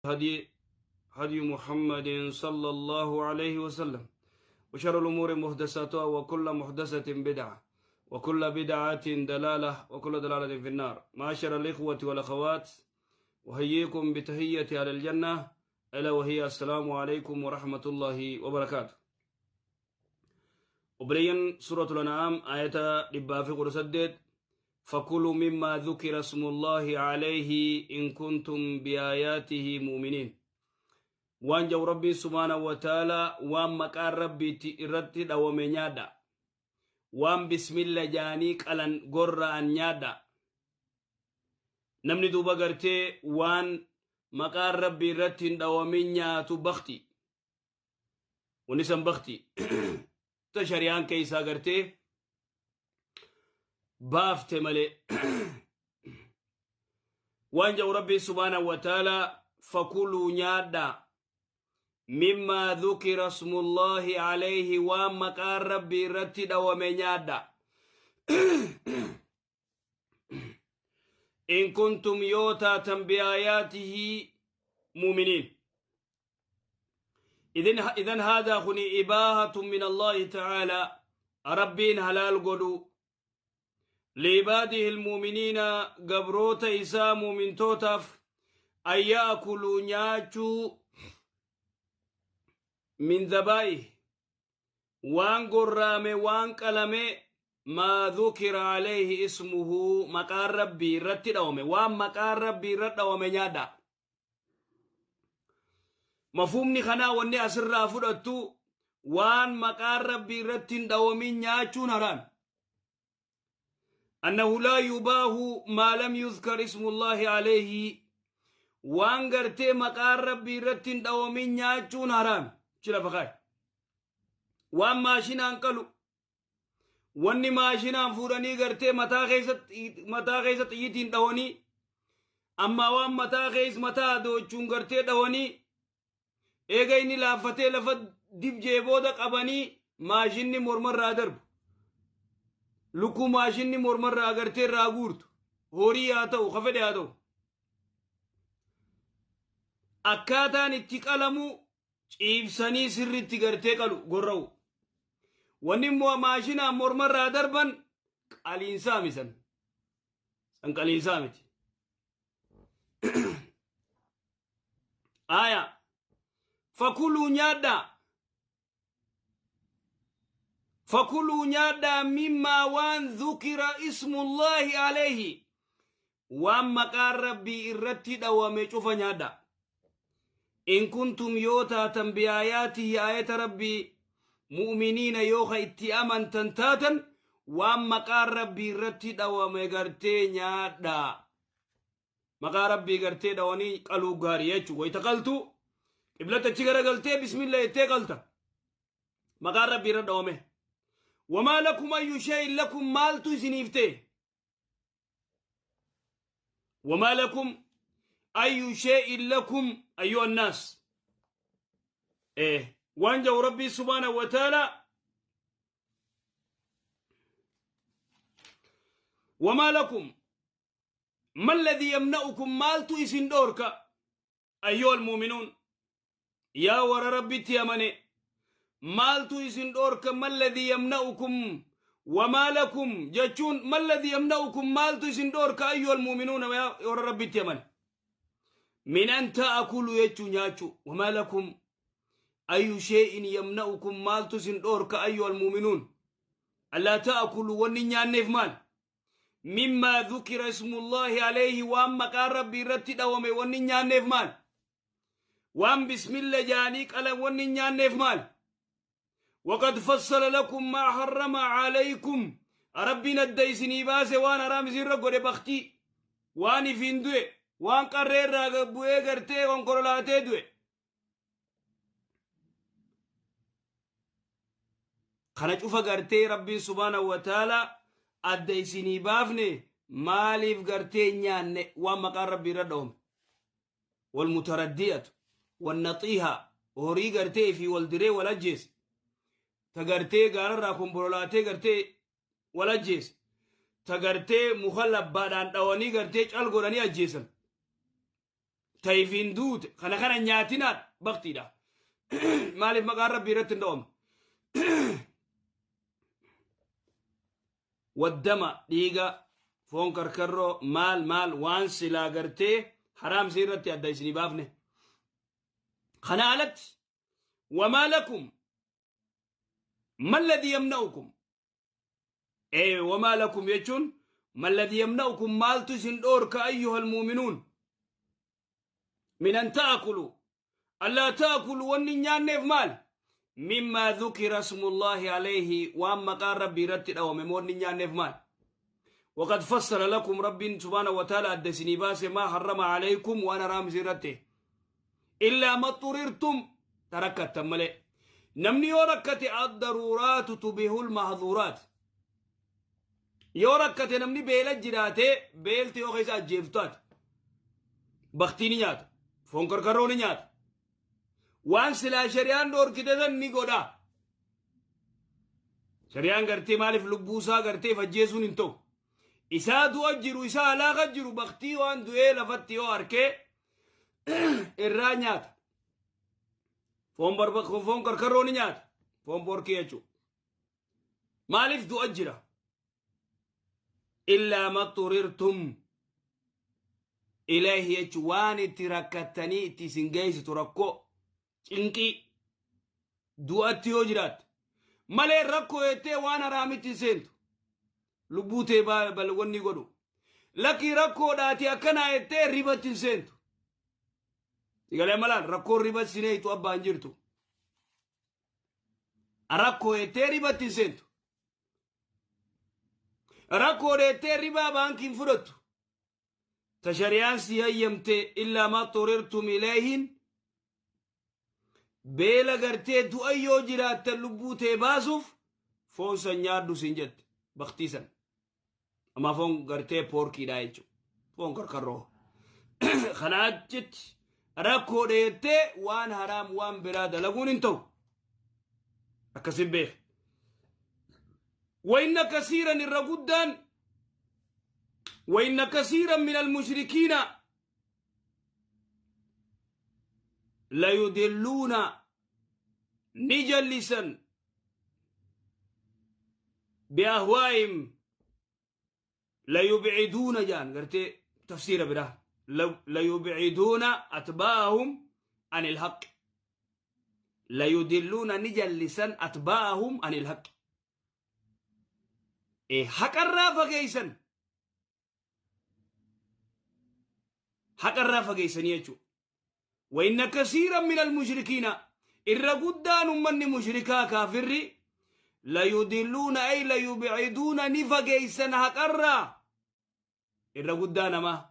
هدي هدي محمد صلى الله عليه وسلم، وشر الأمور محدثاتها، وكل محدثة بدعة، وكل بدعة دلالة، وكل دلالة في النار. معاشر الإخوة والأخوات، أحييكم بتحية أهل الجنة، ألا وهي السلام عليكم ورحمة الله وبركاته. Obboleeyyan، سورة الأنعام آية 118: فكلوا مما ذكر اسم الله عليه إن كنتم بآياته مؤمنين. Waan jau Rabbiin سبحانه وتعالى waan maqaan Rabbiitti irratti dhawame nyaadha, waan bismilla jaanii qalan gorra'an nyaadha. Namni duuba gartee waan maqaan Rabbii irratti hin dhawamin nyaatu bakti, wanni san bakti ta shari'aan keessaa gartee baafte malee. Waan jau Rabbiin سبحانه وتعالى: فكلوا nyaadha، مما ذكر اسم الله عليه waan maqaan Rabbii irratti dhawame nyaadha، إن كنتم yoo taatan بآياته مؤمنين. إذن هذا خني إباحة من الله تعالى، ربين هلال قدو لعباده المؤمنين، gabroota isaa mu'mintootaaf، أن يأكلوا nyaachuu، من ذبائح waan gorraame، waan qalame، ما ذكر عليه اسمه maqaan Rabbii irratti dhawame. Waan maqaan Rabbii irratti dhawame nyaadha. Mafhumni kanaa wanni asirraa fudhattu, waan maqaan Rabbii irratti hin dhawamin nyaachuun haraam. أنه لا يباح ما لم يذكر اسم الله عليه. Waan gartee maqaan Rabbii irratti hin dhawamin nyaachuun haraam. Chila fakaay waan maashinaan qalu, wanni maashinaan fuudhanii gartee mataa keessa xiyyitiin dhawanii, amma waan mataa keessa mataa doochuun gartee dhawanii, eega inni laaffatee lafa dibjee booda qabanii maashinni mormarraa darbu, lukkuu maashinni mormarraa gartee irraa guurtu, horii haa ta'u, ka fedhe haa ta'u, akkaataan itti qalamu ciibsanii sirritti gartee qalu, gorra'u. Wanni immoo maashinaan mormarraa darban qaliinsaa misan san qaliinsaa miti. Aya, فكلوا nyaadhaa، فكلوا nyaadhaa، مما waan ذكر اسم الله عليه waan maqaan Rabbii irratti dhawame cufa nyaadhaa، إن كنتم yoo taatan، بآياته aayata Rabbii، مؤمنين yoo ka itti amantan taatan, waan maqaan Rabbii irratti dhawame gartee nyaadhaa. Maqaa Rabbii gartee dhawanii qaluu gaarii jechuu. Wayita qaltu qiblatti achi garagaltee bismillah jettee qalta, maqaan Rabbii irra dhawame. وما لكم أي شيء لكم maaltu isiniif ta'e؟ وما لكم أي شيء لكم أيها الناس. إيه، waan jau Rabbii سبحانه وتعالى: وما لكم، ما الذي يمنعكم maaltu isin dhoorka، أيها المؤمنون yaa warra Rabbitti amane, maaltu isin dhoorka؟ ما الذي يمنعكم، وما لكم jechuun ما الذي يمنعكم maaltu isin dhoorka، أيها المؤمنون yaa warra Rabbitti amane، من أن تأكلوا jechuu nyaachuu. وما لكم أي شيء يمنعكم maaltu isin dhoorka، أيها المؤمنون، ألا تأكلوا wanni nyaanneef maal؟ مما ذكر اسم الله عليه waan maqaan Rabbii irratti dhawame wanni nyaanneef maal؟ Waan bismilla jaanii qalan wanni nyaanneef maal؟ وقد فصل لكم ما حرم عليكم Rabbiin adda isinii baase waan haraam isinirra godhe, baktii waan ifiin du'e, waan qarree irraa bu'ee gartee konkololaatee du'e kana cufa gartee Rabbiin سبحانه وتعالى adda isinii baafne, maaliif gartee nyaanne waan maqaan Rabbii irra dhawame؟ والمتردية والنطيحة horii gartee fi wal diree wal ajjeese, ta gartee gaararraa konbololaatee gartee wal ajjeese, ta gartee muka labbaadhaan dhawanii gartee cal godhanii ajjeesan. Tayfiin duute kana kana nyaatinaan baktiidha. Maaliif maqaan Rabbii irratti hin dhawamne? Waddama dhiiga foon karkarroo maal maal waan silaa gartee haraam si irratti adda isinii baafne. Kana alatti wamaa lakum malladii yamna'ukum ee wamaa lakum jechuun malladii yamna'ukum maaltu isin dhoorka ayyuhal muuminuun min an ta'akulu allaa ta'akulu wanni hin nyaanneef maal mimmaa dhukira smullaahi alayhi waan maqaan rabbii irratti dhawame moonni hin nyaanneef maal وقد فصل لكم رب سبحانه وتعالى أدسني باس ما حرم عليكم وأنا رامز رته إلا ما اضطررتم تركت ملئ نمني يوركت الضرورات تبيه المحظورات yoo rakkate namni beela jiraate beelti yoo keessa ajjeeftaate baktii ni nyaata, foon karkarroo ni nyaata, waan silaa shari'aan dhoorkite san ni godha. Shari'aan gartee maaliif lubbuusaa gartee ajjeesuun hin ta'u. Isaa du'a jiru, isaa alaaka jiru, baktii waan du'ee lafatti yoo arkee irraa nyaata. Foon karkarroo ni nyaata, foon porkii jechuudha. Maaliif du'a jira? Illaa maxxurirtum ilayhi jechuun waan itti rakkattanii itti isin geessitu, rakkoo cinqii du'atti yoo jiraatte malee rakkoo jettee waan haraamitti hin seentu. Lubbuu tee balwanni godhu. Lakkii rakkoodhaati akkanaa jettee ribatti hin seentu. Sigalee malaan rakkoon ribatti sineetu abbaan jirtu. Rakkoo jettee ribatti hin seentu. Rakkoo jettee ribaa baankiin fudhattu. Ta shari'aan si hayyamte illaa maa xurirtum ilayhin beela gartee du'a yoo jiraattan lubbuu tee baasuuf foon san nyaadhu siin jette baktii san. Amma foon gartee porkiidha jechuudha. Foon karkarroo. Kana achitti rakkoo dheettee waan haraam waan biraa dalaguun hin ta'u. Akkasin beek. وإن كثيرا الرقدان وإن كثيرا من المشركين ليدلون نجلسا بأهوائهم ليبعدون جان قرتي تفسير براه ليبعدون أتباعهم عن الحق. ليدلون نجلسا أتباعهم عن الحق. إيه حق الرافة جيسا حق الرافة جيسا يجو. وإن كثيرا من المشركين الرقدان من مشركا كافر ليدلون أي ليبعدون نفقيسا حق الرا الرقدان ما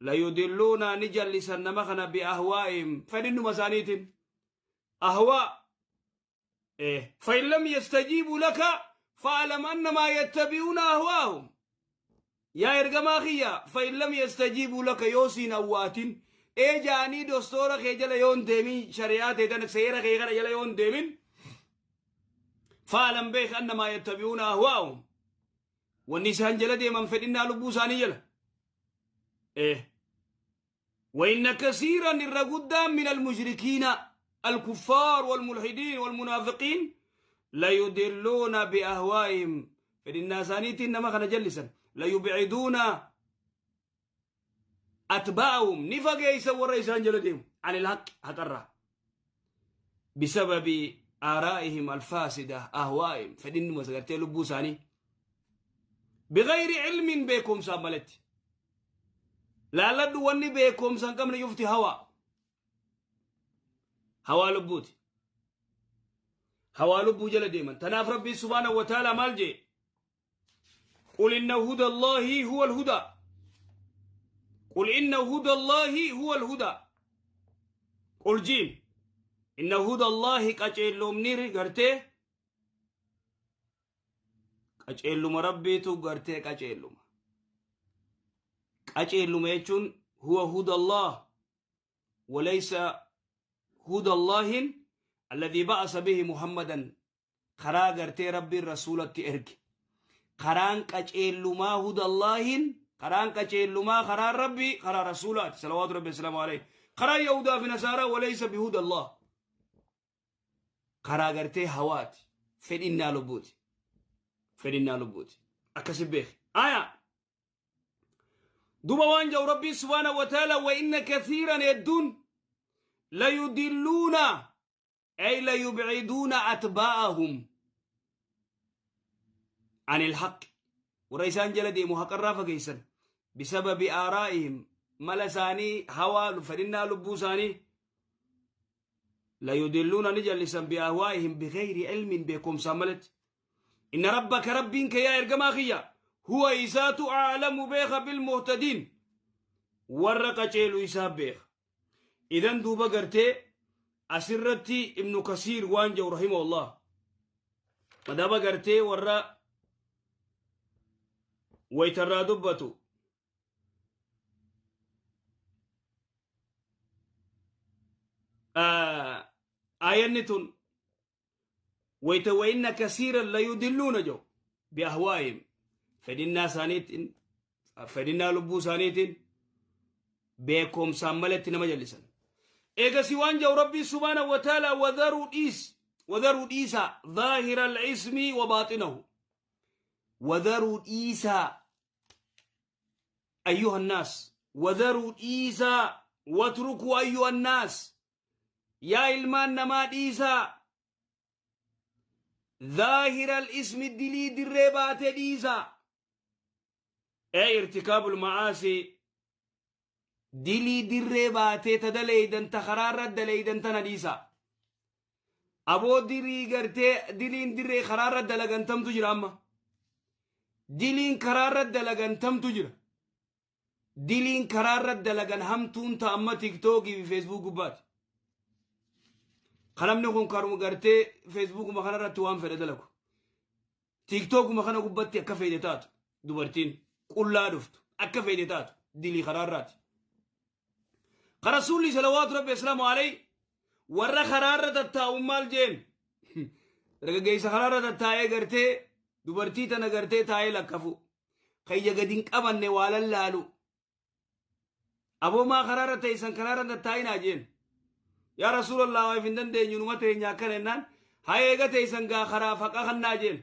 ليدلون نجلسا نمخنا بأهوائهم فإنه مسانيت أهواء إيه فإن لم يستجيبوا لك فاعلم أنما يتبعون أهواءهم يا إرجما فإن لم يستجيبوا لك يوسين أوات إيه جاني دستورة خيجل يون ديمين شريعة تانك سيرة خيجل يون ديمين فاعلم بيخ أنما يتبعون أهواءهم والنسان جل ديما فإننا لبوساني جل إيه وإن كثيرا الرقدان من المشركين الكفار والملحدين والمنافقين ليدلون بأهوائهم فإن سانيت إنما خنا جلسا ليبعدون أتباعهم نفق ورئيسان جلدهم عن الحق هكرة بسبب آرائهم الفاسدة أهوائهم فإن مسكرتي لبوساني بغير علم بكم ساملت لا لدو وني بكم سانكمن يفتي هوا هوا لبوتي هوا لبو جل ديما تناف ربي سبحانه وتعالى مالجي قل إن هدى الله هو الهدى قل إن هدى الله هو الهدى قل جيم إن هدى الله قجلهم نير غرتي قجلهم ربي تو غرتي قجلهم قجلهم يجون هو هدى الله وليس هدى الله الذي بعث به محمدا خرا غرتي ربي الرسول تئرك خران قجلما هدى الله Karaan qaceellumaa karaan Rabbii karaa Rasuulaati salawaatu Rabbi wasalaamu alayhi. Karaa Yahudaa fi Nasaaraa walaysa bihuda Allah. Karaa gartee hawaati. Fedhinnaa lubbuuti. Fedhinnaa lubbuuti. Akkasi beeki. Aya. Duba waan jedhu Rabbiin subhaanahu wa ta'ala wa inna kathiiran hedduun la yudilluuna ay la yubciduuna atbaa'ahum anil haqqi warra isaan jala deemu haqarraa fageessan bisababi aaraa'ihim mala isaanii hawaa fedhinnaa lubbuu isaanii la yudilluuna ni jallisan biahwaa'ihim bigayri ilmin beekumsaan maletti inna rabbaka rabbiin kee yaa ergamaa kiyya huwa isaatu a'lamu beeka bilmuhtadiin warra qaceelu isaa beeka Idan duuba gartee asirratti Ibnu Kasiir waan jedhu rahimahullah. Madaba gartee warra waytarraa dubbatu. Aayanni tun wayta wayinna kasiiran la yudilluuna jedhu biahwaa'ihim fedhinnaa isaaniitiin fedhinnaa lubbuu isaaniitiin beekomsaan maletti nama jallisan. Eegasi waan jedhu Rabbiin subhaanahu wa ta'ala wadharuu dhiis wadharuu dhiisaa zaahira al-ismi wa baaxinahu wadharuu dhiisaa ayyuha annaas wadharuu dhiisaa watrukuu ayyuha annaas Yaa ilmaan namaa dhiisaa. Zaahiral ismi dilii dirree baate dhiisaa. Ee irtikaabul ma'aasii dilii dirree baatee ta daleeydan ta karaarra daleeydan tana dhiisaa. Aboo dirii gartee diliin dirree karaarra dalagan tamtu jira amma. Diliin karaarra dalagan tamtu jira. Diliin karaarra dalagan hamtuun ta amma tiktookii fi feesbuuk gubbaati. Ka namni kun karuma gartee feesbuukuma kanarratti waan fedhe dalagu. Tiktookuma kana gubbatti akka feete taatu dubartiin qullaa dhuftu akka feete taatu dilii karaarraati. Ka rasuulli salawaatu rabbi aslaamu alayhi warra karaarra tattaa'u maal jeen dargaggeessa karaarra tattaa'ee gartee dubartii tana gartee taa'ee lakkafu. Ka ija gadi hin qabanne waa lallaalu. Aboo maa karaarra teessan karaarra hin tattaa'inaa jeen. Yaa Rasuulallah waa if hin dandeenyu numa teenya akkana jennaan haa eega teessan gaa karaaf haqa kannaa jeen.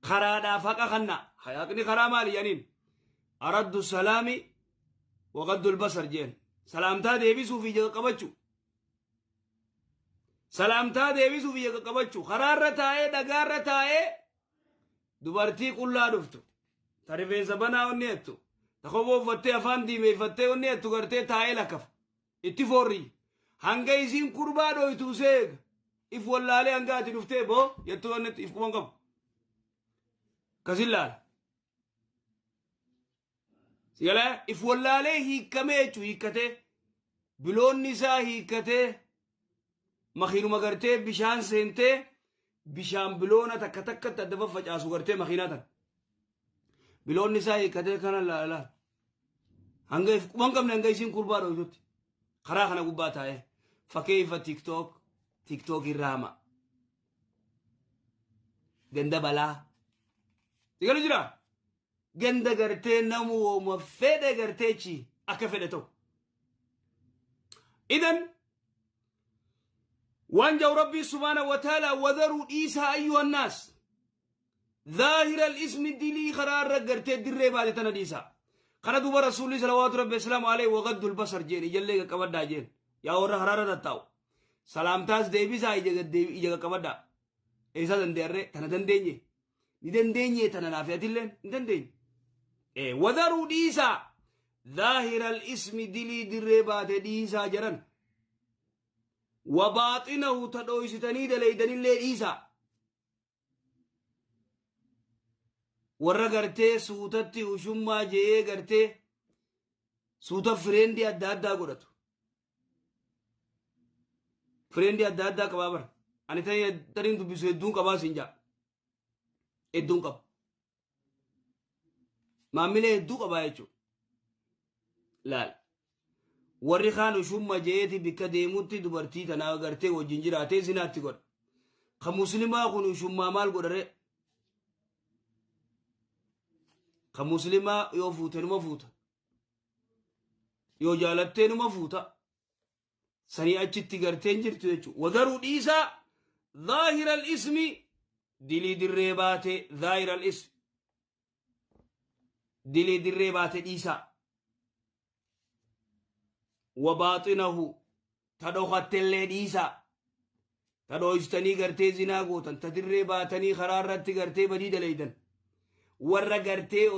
Karaadhaaf haqa kannaa. Haqni karaa maali jedhaniin. Araddu salaami waqaddul basar jeen. Salaamtaa deebisuuf ija qaqqabachuu. Salaamtaa deebisuuf ija qaqqabachuu. Karaarra taa'ee dhagaarra taa'ee dubartii qullaa dhuftu ta rifeensa banaa onni jettu ta kophoo uffattee afaan diimeeffattee onni jettu gartee taa'ee lakkafa itti foorri hanga isiin kurbaa dhoytu seega if wallaalee hanga ati dhuftee boo jettu onni if quban qabu kasin laala sigalee if wallaalee hiikkamee jechuu hiikkatee biloonni isaa hiikkatee makiinuma gartee bishaan seentee bishaan biloona takka takkatti adda faffacaasu gartee makiinaa tana. Biloonni isaa hiikkatee kana laala. Hanga if quban qabne hanga isiin kurbaa dhoytutti. Karaa kana gubbaa taa'ee fakkeeffa tiktook tiktook irraa hama. Ganda balaa. Sigalu jira. Ganda gartee namu wooma fedhe gartee chi akka fedhe ta'u. Idan waan jau rabbii subhaanahu wa ta'ala wadaruu dhiisaa ayyuha annaas zaahira al-ismi dilii karaa irra gartee dirree baate tana dhiisaa. Kana duuba rasuulli salawaatu rabbi islaamu alayhi wagaddul basar jeen ijallee qaqqabadhaa jeen yaa warra karaa irra tattaa'u salaamtaas deebisaa ija qaqqabadhaa eessaa dandeerree tana dandeenye Ni dandeenyee tana naaf atilleen hin dandeenye. Wadaruu dhiisaa zaahiral ismi dilii dirree baate dhiisaa jedhan. Wabaaxinahu ta dhooysitanii daleeydanillee dhiisaa. Warra gartee suutatti ushummaa je'ee gartee suuta fireendii adda addaa godhatu. Fireendii adda addaa qabaa bara. Ani taniin dubbisu hedduun qabaa siin jaa. Hedduun qaba. Maamilee hedduu qabaa jechuudha. Laal. Warri kaan ushumma jeeti bikka deemutti dubartii tanaa gartee wajjin jiraatee zinaatti godha. Ka muslimaa kun ushummaa maal godha ree? Ka Muslimaa yoo fuute numa fuuta, yoo jaalattee numa fuuta, sanii achitti garteen jirtu jechuudha. وذروا dhiisaa ظاهر الإثم, dilii dirree baate, ظاهر الإثم, dilii dirree baate dhiisaa, وباطنه, ta dhokattellee dhiisaa. Ta dhoystanii gartee zinaa gootan, ta dirree baatanii karaa irratti gartee badii dalaydan, warra gartee